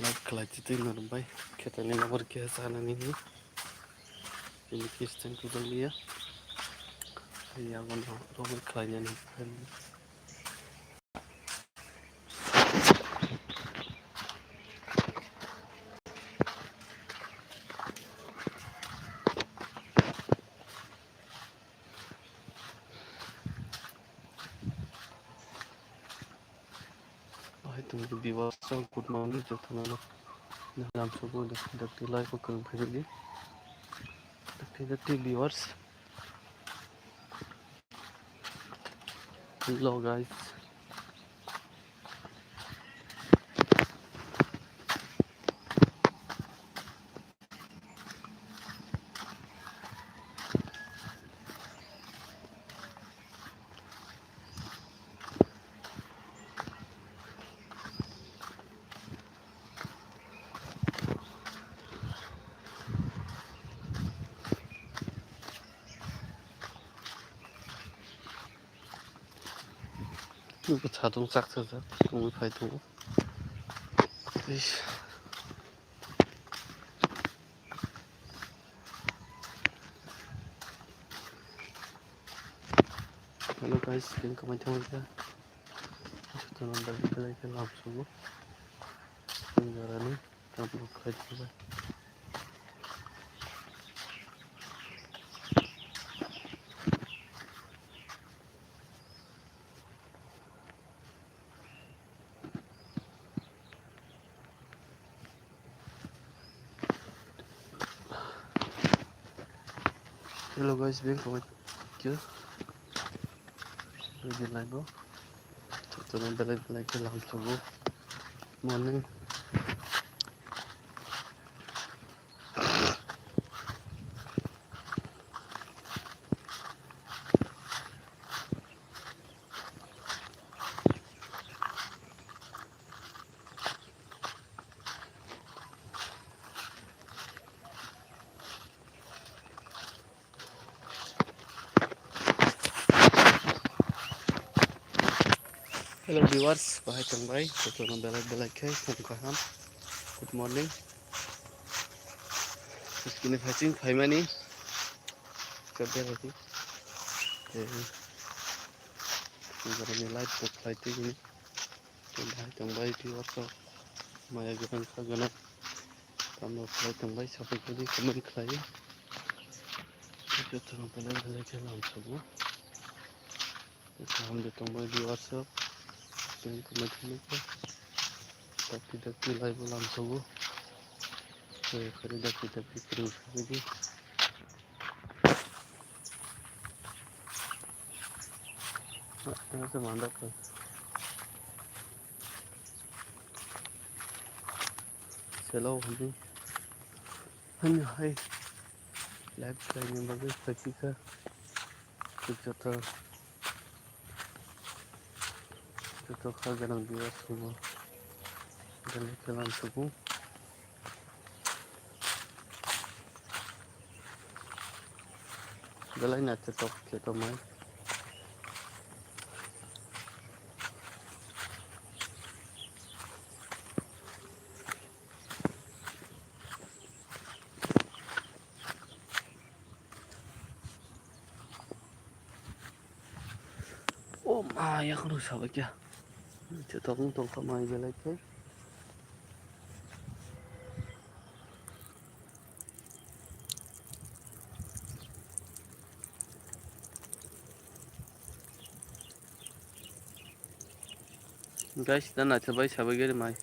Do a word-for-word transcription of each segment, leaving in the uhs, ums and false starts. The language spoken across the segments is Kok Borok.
Live khlai twi twi norok bai khe tani nokbar khe sanani hi. Ini Christian puja liya. Yago no robai khlai nani. Hai tong viewers rok, good morning, jotono no. Nang lam sobo dakti dakti live o kwrwng phai di. Dakti dakti viewers. Hello guys. Nokha satung chak chajak tongwi phai tongo. Ish. Hello guys, beng kwmai thangwi kha. Jotono belai belai khe lam sugo. Tei jarani tamo khlai tongbai. Hello guys, beng kwmai khe. Ready live o. Jotono belai belai khe lam sugo. Morning. Hello viewers, bahai tongbai, jotono belai belai khe khum kaham. Good morning. Skini phaiching phaimani. Khe belai di. Eh, ni live bo khlai twi gini. Tei bahai tongbai viewers rok, maya gwnang kha gwnang. Tamo khlai tongbai, sapai khe comment khlai. Jotono belai belai khe lam sugo. Kaham de tongbai viewers rok. Tei comment khlai khe. Dakti dakti live o lam sugo. Tei khe dakti dakti kwrwng sugo di. Ano se mandak kha. Selo hwnwi. Hani hai. Live khlaini bagwi phaikha. Joto, joto kha gwnang viewers rokno belai khe lam sugo. Belai naithotok khe tongmai. O ma, yakhwno sabaikha. Naithotok wng tongkha mai belai khe. Guys, da naithobai sabai gari mai.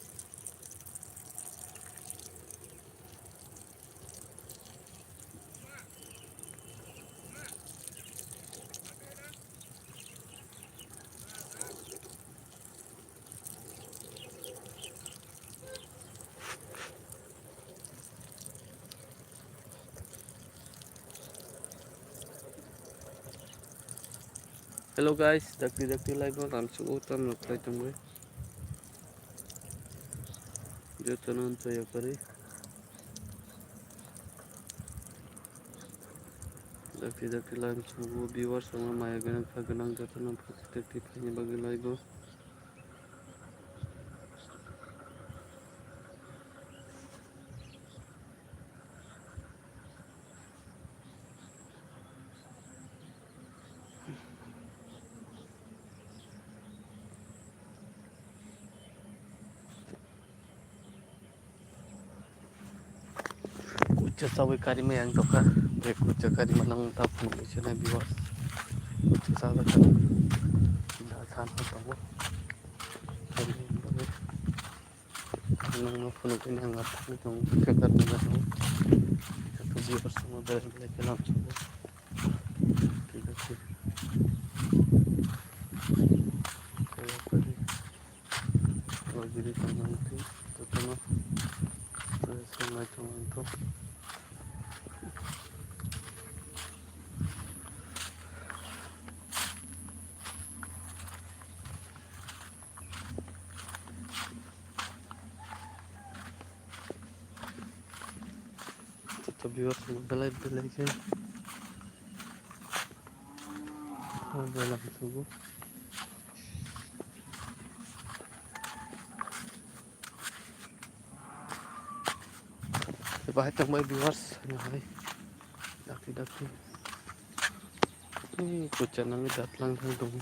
Hello guys, dakti dakti live o lam sugo, tamo khlai tongbai. Jotono joya kari. Dakti dakti live sugo, viewers rokno maya gwnang kha gwnang jotono dakti phaini bagwi live o. Kucha chawi kari mai ang tokha. Bai kucha kari manang ta phunuk bai chana viewers. Kucha chawi kha. Da san tongo. Nangno phunuk bai ang athani tongo. Kucha kari manang tongo. Viewers tongo belai belai khe lam tongo. Thik ache. Kaya kari. Wajiri tongmani twi, jotono, eh, swngnai tongmani tong. Joto viewers rok belai belai khe, ah, belai khe tongo. Bahai tongbai viewers, hai, dakti dakti. Ei, kucha nangwi datlang thang tongo.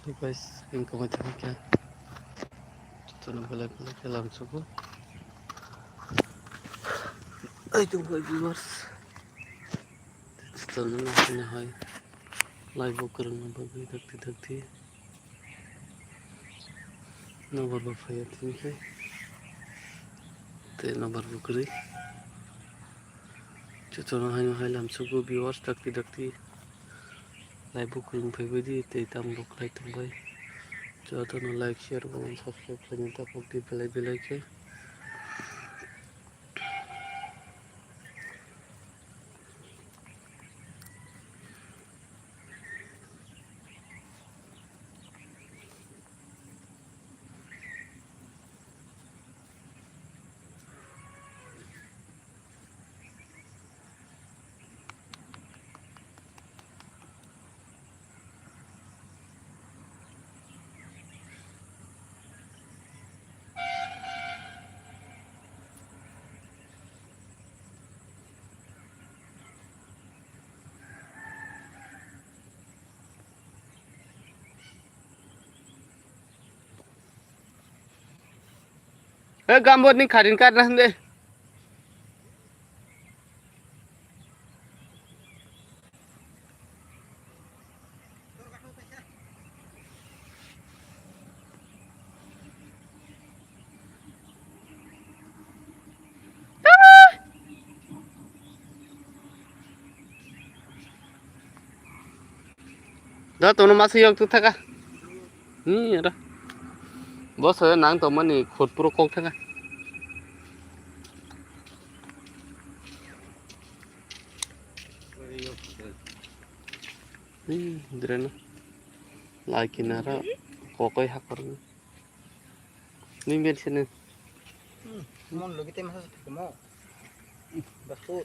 Hey guys, welcome back to my channel. Jotono belai belai khe lamsugo. Ai tongkha viewers. Jotono nahai nahai. Live bo kwrwngna bagwi dakti dakti. Nobar bo phaiya tini khe. Tei nobar bo kwrwi. Jotono haino hai lamsugo viewers dakti dakti. Live bo kwrwng phaibaidi tei tamo bo khlai tongbai. Jotono like, share, comment, subscribe khlaina tapokdi belai belai khe. He gambor ni kharing kar na hande. Da tono masa yok tu thaka. Ni ada. Bos saya nang to mani khut puro kok thaka. Ni drena. Laikina ra kokoi hakor. Ni ben sini. Hmm, mon logi te masa sakamo. Basu.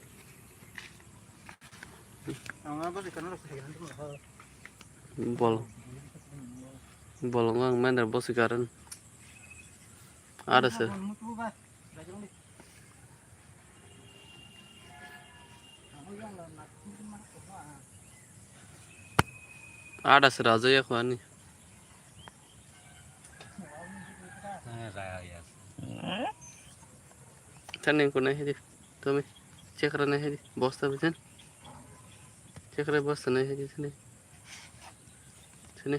Ang apa sih kan lo sih kan tuh. Bol. Bol ngang main dari bos sekarang. Ada sih. Ada sih raja ya kuani. Tani ko nai hidi. Tumi chekra nai hidi. Bosta bisan. Chekra bosta nai hidi sini. Sini.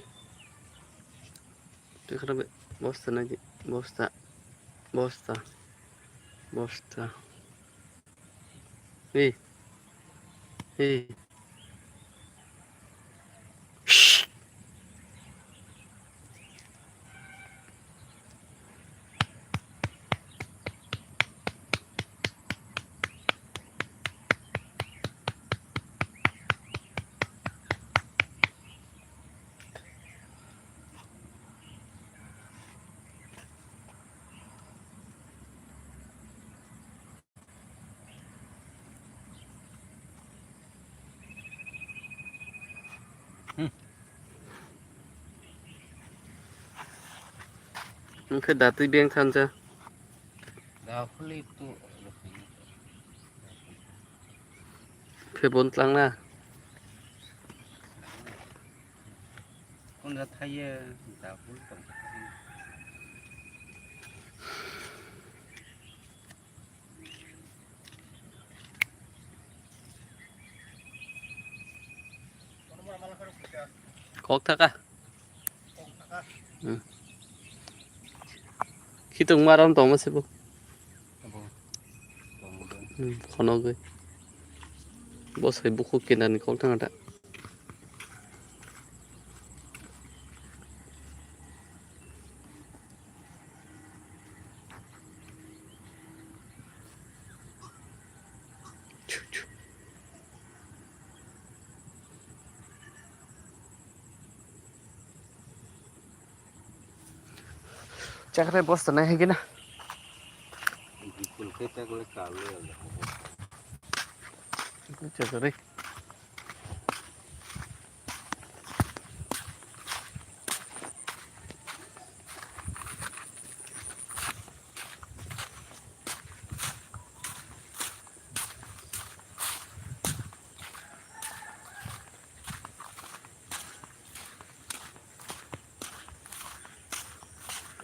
Chekra be bosta nai di. Bosta. Bosta. Bosta. Hey. Hey. Hwnkhe datwi beng thansa. Phebon tlangna. Kunda thaiye, dapul tong. Kok thaka. Hmm. Khitung maram tongma sebo. Hmm, khonogwi. Bo sai bukhuk kinani kok thangata. Chakre bosta nai higina. Bikul khe chakle kalu ya. Chakre.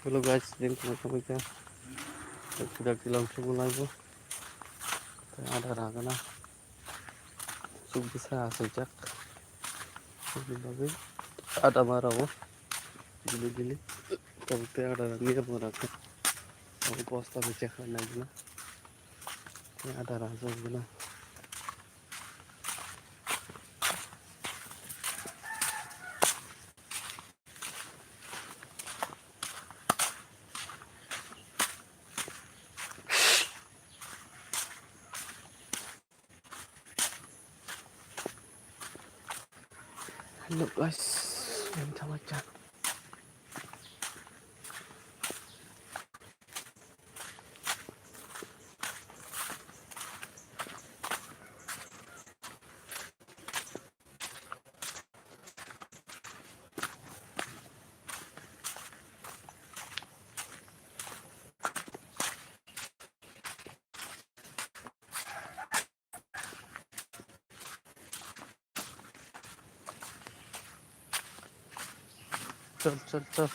Hello guys, din kung kung kya. Dakti dakti lang sugu laibo. Ada ragana. Suk bisa asal jak. Ini babi. Ada marabo. Gili gili. Tapi ada ragni apa raga. Aku posta baca kan lagi na. Ini ada raga gila. Hello guys, yang sama cak. Chal, chal, chal.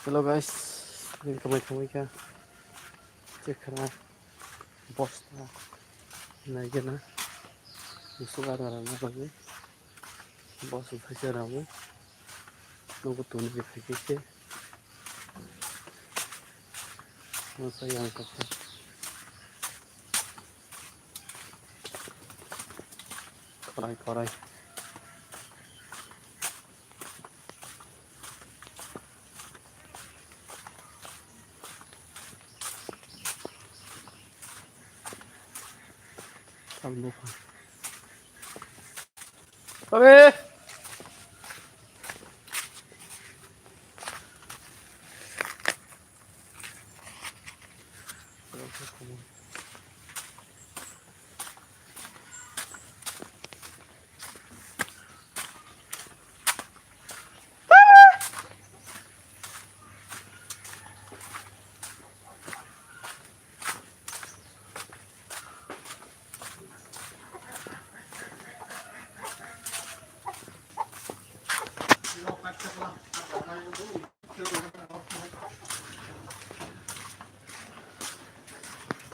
Hello guys, ini kamai kamai kha chekhra bosta naigena musu ada rana bagwi bosta phaisa rabo nugo tuni je phaikhe se musa yang kakha korai korai. Abe.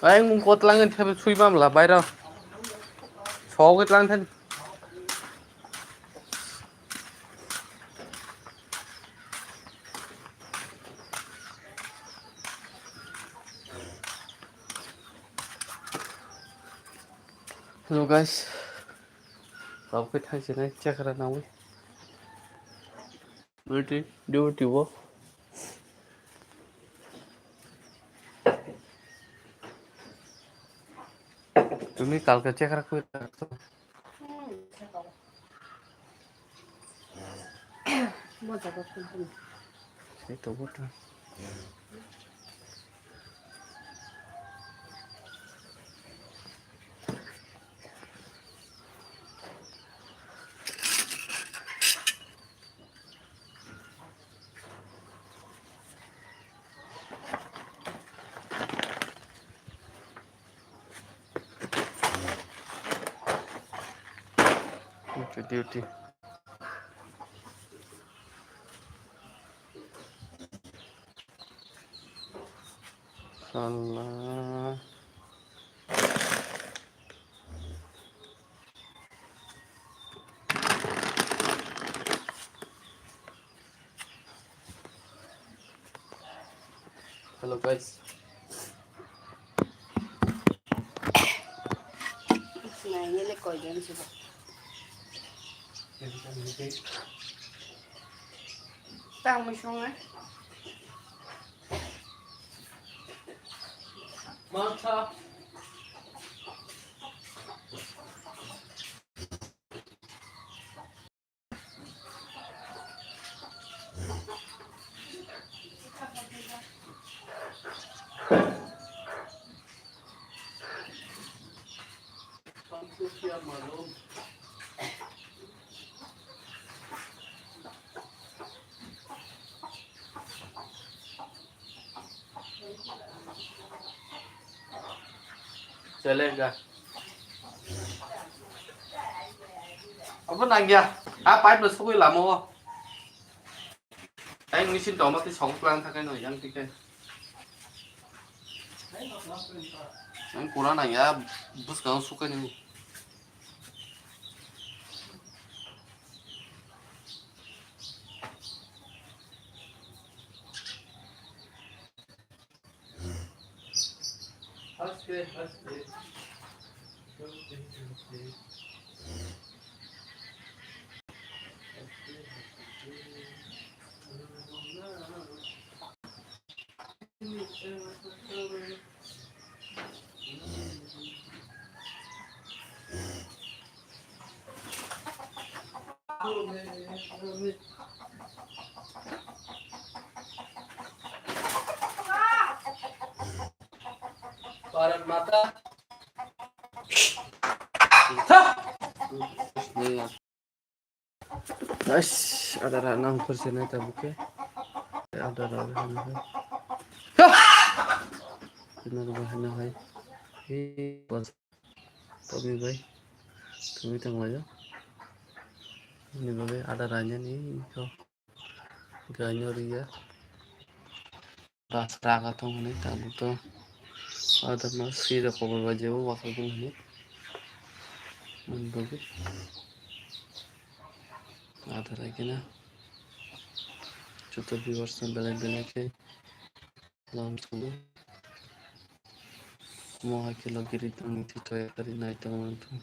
Ayang mung kot langin thabe sui bam la baira. Sogit lang than. Hello guys. Kau ke thang sinai chakra nawi. Duty, duty wo. Tumi kalka chekra koi rakto. Moja ko kumpuni. Sai to bota. Duty, duty. Salah. Hello guys. Nainele koijon sibo. Tang mui songa. Mansa. Chale ga. Abo nangya. A pipe no sugui lama o. Ang machine tongma tei sogwi plan thakai no yang tikai. Ang kura nangya, bwskang sukai nini. Bharat Mata. Ais, adara nang kursi nai ta buke. Adara nang hai. Kina ba hana hai. Hi bas. Tobi bai. Tumi tang layo. Ini bagai adara nya ni ko. Ganyo riya. Ras raga tong hwnwi tabuk to. Adama swi rok kobo bai jebo wakhai tong hwnwi. Mani bagwi. Adara kena. Joto viewers no belai belai khe. Lam song. Mo hai khe logi ri tong ni thwi toya kari nai tong mani thung.